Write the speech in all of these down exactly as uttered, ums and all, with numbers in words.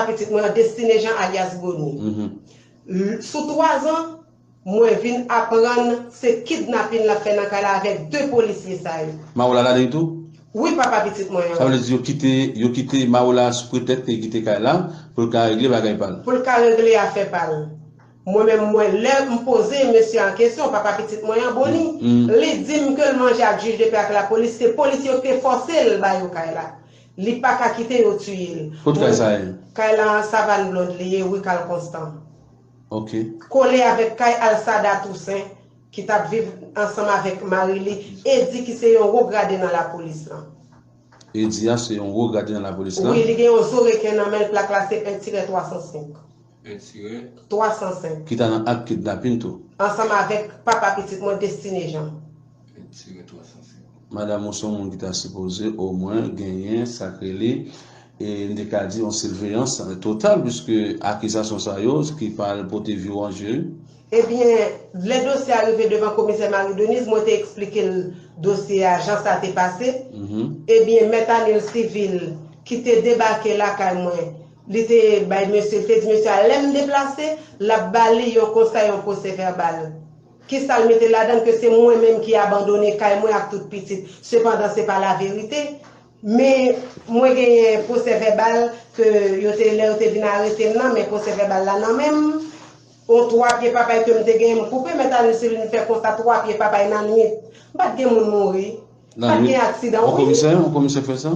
pitit mwen an, Destine Jean alyas Boni. L- Sou twa zan, mwen vin aprann se kidnapin l ap fè nan kay la avèk de polisye sa yo. Mawola la li tou? Wi, papa pitit mwen an. Sa vle di yo kite, yo kite Mawola sou pretèks ke li kite kay la pou l ka regle bagay pa l. Pou l ka regle afè pa l. Mwen menm, mwen, lè m poze mesye an kesyon, papa pitit mwen an, Boni, li di m ke l manje ak jij de pè ak lapolis, se polisye yo ki te fòse l ba yo kay la. Li pa ka kite yo tiye l. Kot kay sa ye? Kay la an Savann Blond li ye, wi, Kal Konstan. Ok. Kole avèk kay Alsada Toussaint, ki t ap viv ansanm avèk mari li, Edi, ki se yon wo grade nan lapolis lan. Edi a se yon wo grade nan lapolis lan? Wi, li gen yon zo reken nan men l, plak la se en tirè twa san senk. En tirè twa san senk. Ki ta nan ak kidnapin tou. Ansanm avèk papa pitit mwen, Destine Jean. En tirè twa san senk. Madanm ou se yon moun ki ta sipoze omwen genyen sa k rele, e, n te ka di yon siveyans total, piske akizasyon sa yo ki pral pote viw an je. Ebyen, lè dosye a rive devan komisè Marie Denise, mwen te eksplike l dosye a, jan sa te pase. Ebyen, mèt Anil Civil, ki te debake lakay mwen, li te bay mesye, li te di mesye a, lè m deplase, l ap ba li yon konsa, yon pwosè vèbal. Kisa l mete ladan l? Ke se mwen menm ki abandone kay mwen ak tout pitit. Sepandan, se pa laverite. Men, mwen genyen pwosè vèbal ke yo te, lè yo te vin arete m nan, men pwosè vèbal la nan men m. On twa pye papay ke m te genyen, m koupe, mèt Anil Civil vin fè konsta twa pye papay nan nwit. M pa t gen moun mouri. Pa t gen aksidan, wi. On komisè, on komisè fè sa?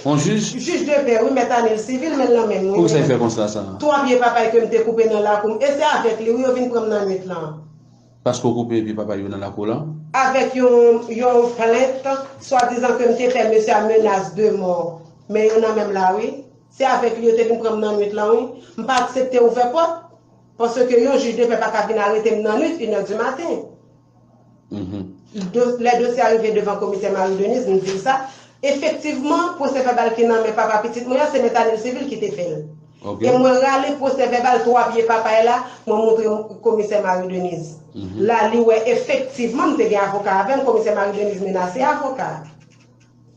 On jij? Jij de pè, wi, mèt Anil Civil, men l nan men m, wi. Komisè fè konsta sa? Twa pye papay ke m te koupe nan lakou m. E se avèk li, wi, yo vin pran m nan nwit lan. Paske w koupe pye papay yo nan lakou la? Avèk yon, yon plent, swadizan ke m te fè mesye a menas de mò. Men yo nan men m la, wi. Se avèk li yo te vin pran m nan nwit lan, wi. M pa aksepte ouvè pòt. Paske yon jij de pè pa ka vin arete m nan nwit, inè di maten. Do- Lè dosye a rive devan komisè Marie Denise, m di l sa. Efektivman, pwosè vèbal ki nan men papa pitit mwen an, se mèt Anil Civil ki te fè l. E mwen rale pwosè vèbal twa pye papay la, mwen montre komisè Marie Denise. La, li wè efektivman, m te gen avoka avè m, komisè Marie Denise menase avoka.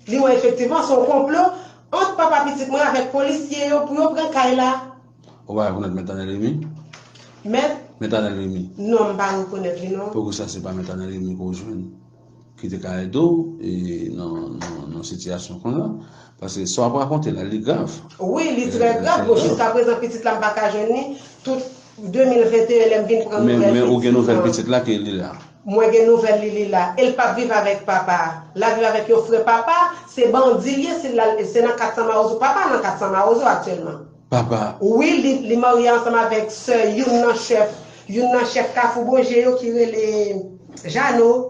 Li wè efektivman se yon konplo ant papa pitit mwen avèk polisye yo pou yo pran kay la. Ou pa rekonèt Mèt Anèl Remy? Mèt? Mèt Anèl Remy. Non, m pa rekonèt li, non. Poukisa se pa Mèt Anèl Remy ke w jwenn ki te ka ede w, e, nan, nan, nan sitiyasyon kon sa? Paske sa w ap rakonte la, li grav. Wi, li trè grav. Bon, jiskaprezan, pitit la, m pa ka jwenn li. Tout de mil venteyen, lè m vin pran nouvèl pitit la. Men, men ou gen nouvèl pitit la ke li la? Mwen gen nouvèl li, li la. E l p ap viv avèk papa. L ap viv avèk yon frè papa. Se bandi l ye, se la, se nan kat san Mawozo. Papa nan kat san Mawozo aktyèlman. Papa? Wi, li, li marye ansanm avèk sè youn nan chèf, youn nan chèf Kafou Bonje yo ki rele Jano.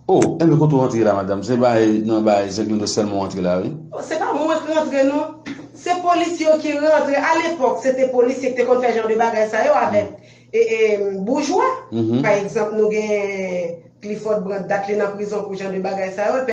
Oh, enben kote w antre la, madanm? Se bay, nan bay zenglondo sèlman w antre la, wi? Oh, se pa mwen ki rantre, non. Se polisye yo ki rantre. Alepòk, se te polisye ki te konn fè jan de bagay sa yo avèk e, e, boujwa. Pa egzanp, nou gen Clifford Brandt, dat li nan prizon pou jan de bagay sa yo.